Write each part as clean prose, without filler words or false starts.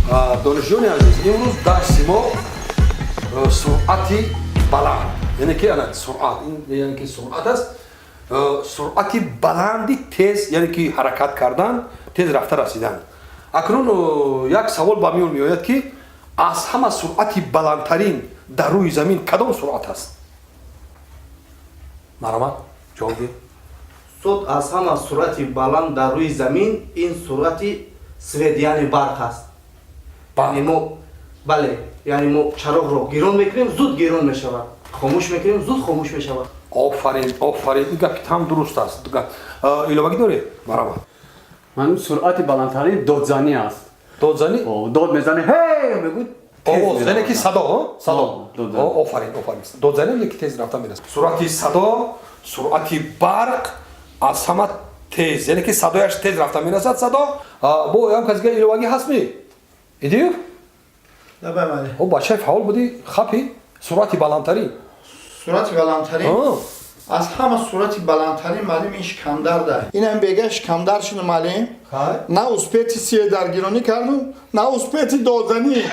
Донишҷӯёни азиз, имрӯз дарси мо суръати баланд, яъне ки ана суръат, яъне ки суръат аст, суръати баланди тез, яъне ки ҳаракат кардан, тез рафта расидан. Акнун як савол ба миён меояд, ки аз ҳама суръати баландтарин дар рӯи замин кадом суръат аст? Марҳамат, ҷавоб диҳед. Устод, аз ҳама суръати баланд дар рӯи замин ин суръати свет, яъне барқ аст. Яъне мо, бале, яъне мо чароғро гирон мекунем, зуд гирон мешавад, хомӯш мекунем, зуд хомӯш мешавад. Офарин, офарин, ин гапи там дуруст аст. Иловагӣ доред? Марҳамат. Ман суръати баландтарин додзанӣ аст. Додзанӣ? Дод мезанӣ, ҳе мегӯ. Овоз, яъне ки садо, садо. Офарин, офарин. Додзанӣ яъне ки тез рафта мерасад. Суръати садо, суръати барқ аз ҳама тез, яъне ки садояш тез рафта мерасад садо. Бо ям кас дига иловагӣ ҳастми? Идиев? Бале. О, бачаи фаъол будӣ, хапи? Суръати баландтарин. Суръати баландтарин? Аз ҳама суръати баландтарин, маълим, ин шикамдарда. Инам бега шикамдар шуд, маълим. На успети сие даргиронӣ кардум, на успети додзанӣ.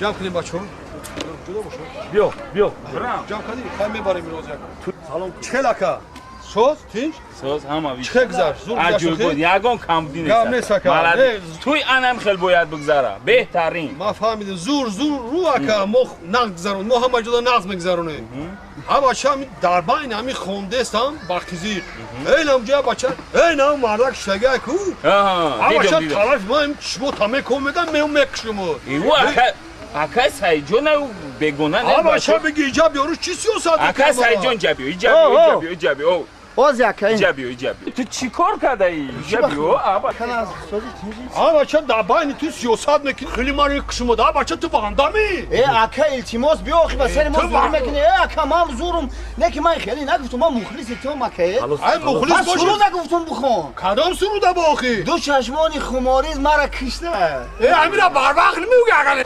Ҷамъ кунем, бачаҳо. Ҷудо бошед. Биё, биё. Ҷамъ кардӣ? Хай мебарем имрӯз як. Салом. Чӣ хел, ака? Соз, тинч? Соз, ҳама чӣ хел гузашт? Зур гузашт? Аҷоиб буд, ягон камбудӣ нест. Гап нест, ака. Туй анам хел бояд бигзара. Беҳтарин. Ман фаҳмидам. Зур, зур рӯ, ака, мо нағз гузарон. Мо ҳама ҷода нағз мегузаронем. Ҳа бача, ҳами дар байни ҳами хондестам бақизиқ. Эй нам ҷоя бача, эй нам мардак шитага ку. Ҳа бача тарафи ман чишмо тамеком мегам, меом мекушам. Ю ака, ака Сайҷон ӯ бегона не. А бача беги иҷа биёру чӣ сиёсат мекунад? Ака Сайҷон иҷа биё, иҷа биё, иҷа биё, иҷа биё. Боз яка ин. Иҷа биё, иҷа биё. Ту чӣ кор кардаӣ? Иҷа биё, аба. А бача дар байни ту сиёсат мекунӣ, хеле маро кушмод. А бача ту бандамӣ? Э, ака, илтимос, биё, охи ба сари мо зур мекунӣ. Э, ака, ман зурум. Не ки ман хеле нагуфтум, ман мухлиси тум, ака. Ай мухлис бош. Суруда гуфтум бихон. Кадом суруда бо охи? Ду чашмони хумориз мара кишта. Э, амира барвақт намегӯ агар.